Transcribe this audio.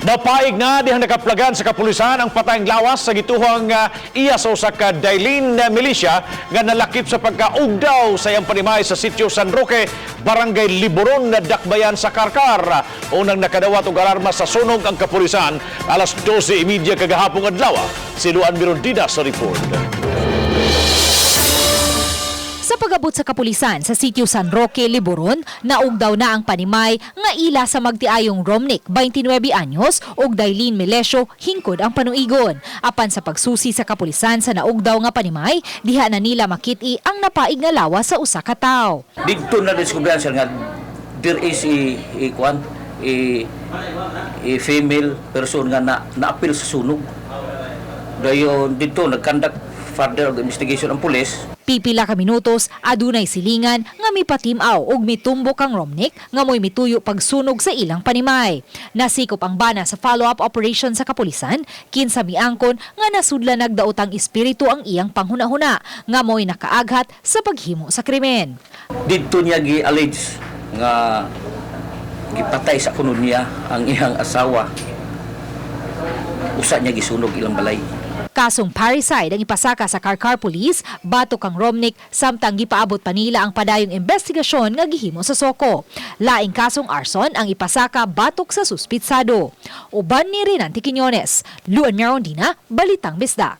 Napaig na dihang nakaplagan sa kapulisan ang patayng lawas sa gituhang iya sa usa ka Dailin na militia nga nalakip sa pagkaugdaw sa iyang panimay sa sitio San Roque, Barangay Liboron na Dakbayan sa Carcar. Unang nakadawat og alarma sa sunog ang kapulisan alas 12:30 kagahapong adlaw. Si Luan Mirondina sa report. Sa pag-abot sa kapulisan sa sitio San Roque, Liboron, naugdaw na ang panimay nga ila sa magtiayong Romnick, 29 anyos, ug Dailin Melesio, hingkod ang panuigon. Apan sa pagsusi sa kapulisan sa naugdaw nga panimay, diha na nila makit-i ang napaig nga lawas sa usa ka tawo. Dito na diskubrihan, sir, nga there is a kwan, a female person nga na naapil sa sunog. Dayon dito nag-conduct further og investigation ang pulis. Pipila ka minutos, adunay silingan nga mipatimaw ug mitumbok ang Romnick nga mo'y mituyo pagsunog sa ilang panimay. Nasikop ang bana sa follow-up operation sa kapulisan, kinsa miangkon nga nasudlan nagdaotang espiritu ang iyang panghunahuna nga mo'y nakaaghat sa paghimo sa krimen. Dito niya gi-allege nga gipatay sa kuno niya ang iyang asawa. Usa niya gisunog ilang balay. Kasong parricide ang ipasaka sa Carcar Police batok kang Romnick samtang gipaabot pa nila ang padayong investigasyon nga gihimo sa Soko. Laing kasong arson ang ipasaka batok sa suspitsado. Uban ni Renante Quiñones, Luan Merondina, Balitang Bisdak.